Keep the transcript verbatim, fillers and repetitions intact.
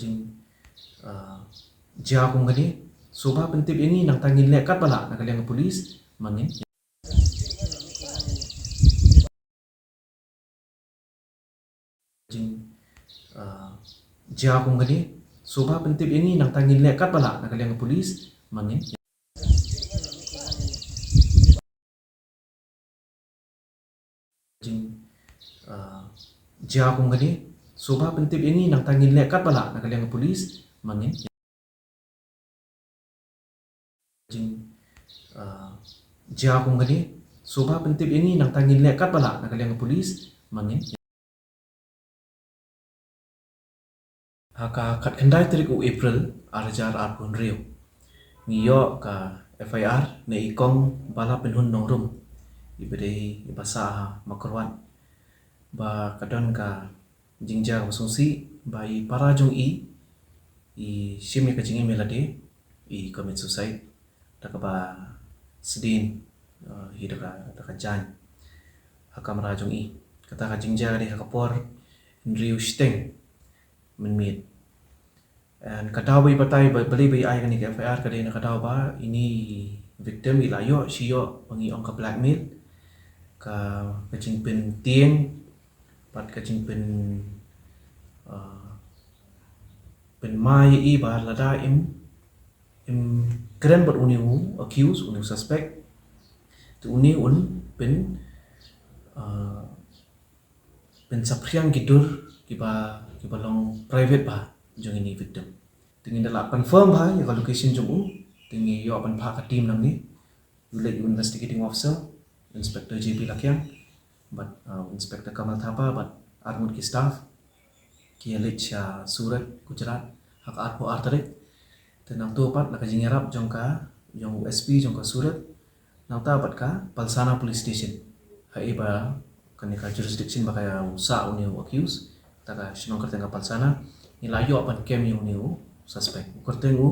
Jing, ah, jia kum kane, sngewbha pyntip ïa ngi, nangta ngin leh katba lah na ka liang ka police, ma ngin. Jing, ah, jia kum kane, sngewbha pyntip ïa ngi, nangta ngin leh katba lah na ka liang ka police, ma ngin. Jing, ah, jia kum kane, sngewbha pyntip ïa ngi, nangta ngin leh katba lah na ka liang ka police, ma ngin. Jing, ah, jia kum kane, sngewbha pyntip ïa ngi, nangta ngin leh katba lah na ka liang ka police, ma ngin. Ha ka khatkhyndai tarik u April, ar hajar arphew hynriew, ngi ïoh ka F I R na i Kong Bala Pynhun Nongrum, iba dei iba sah ha Mawkyrwat, ba ka don ka jingjia kaba sngewsih ba i para jong i, i shim ïa ka jingim ïa lade, i commit suicide da kaba sdien, eh, hi da ka, da ka jaiñ ha kamra jong i. Kata ka jingjia ka dei ha ka por hynriew shiteng mynmiet. And ka daw ba i batai ba, balei ba i ai kane ka F I R ka dei na ka daw ba ine i victim i la ïoh, shi ïoh ba ngi ong ka blackmail, ka, ka jingpyntieng bad ka jingpyn, ah, pynmai ïa i ba lada im, im kren bad une u accused, une u suspect, te une un pyn, ah, pynsaphriang ki dur kiba, kiba long private bha jong ine i victim. Te ngin da lah confirm bha ïa ka location jong u, te ngi ïoh ban phah ka team nangne, u leit u investigating officer, Inspector J P Lakiang, bad, uh, Inspector Kamal Thapa bad arngut ki staff ki ïa leit sha Surat, Gujarat ha ka arphew ar tarik. Te nangta pat na ka jingïarap jong ka, jong u S P jong ka Surat, nangta bad ka Palsana Police Station, ha iba kane ka jurisdiction ba ka ïa u sah une u accused, kata ka shnong kyrteng ka Palsana, ngi la ïoh ban kem ïa une u suspect. U kyrteng u